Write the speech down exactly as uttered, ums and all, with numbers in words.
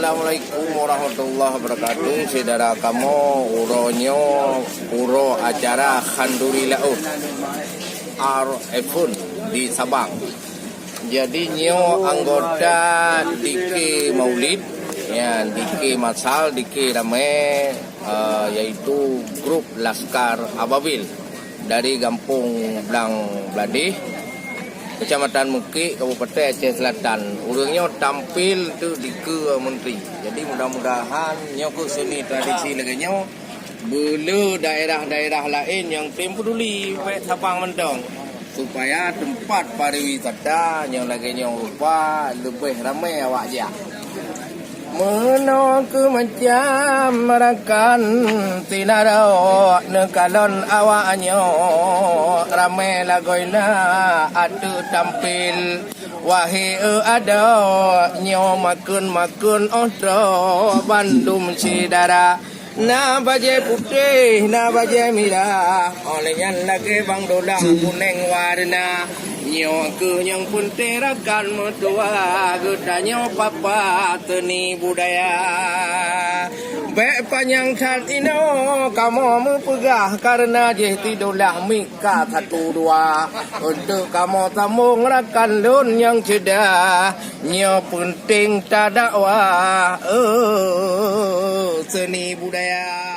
Assalamualaikum warahmatullahi wabarakatuh. Syedara kamoe, uroe nyoe uroe acara Khanduri Laôt R F di Sabang. Jadi nyoe anggota D K Maulid, ya, D K Masal, D K Ramé, eh, yaitu grup Laskar Ababil dari Gampông Blang Bladeh, Kecamatan Meukek, Kabupaten Aceh Selatan. Ureuëng nyoe tampil tu di keue menteri. Jadi mudah-mudahan nyoe keuh seni tradisi lagée nyoe, beu le daerah-daerah laén nyang tem peduli bak Sabang mantong, supaya teumpat pariwisata nyang lagée nyoe rupa leubeh ramé awak jak. Meunoe keuh macam rakan sinarok neukalon awak nyoe, ramé lagoina ateueh tampil. Wahé eu adoe nyoe makheun-makheun óh troh bandum syedara. Na bajée putéh, na bajée mirah, óh lheueh nyan lagée bang dolang kuneng wareuna. Nyoe keuh nyang peunteng rakan meutuwah geutanyoe papa seni budaya. Bék panyang that inoe kamoe meupeugah, kareuna jih tidolah mika satu dua. Untuk kamoe sambong rakan lôn nyang ceudah, nyoe peunteng tadakwah, oh, seni budaya.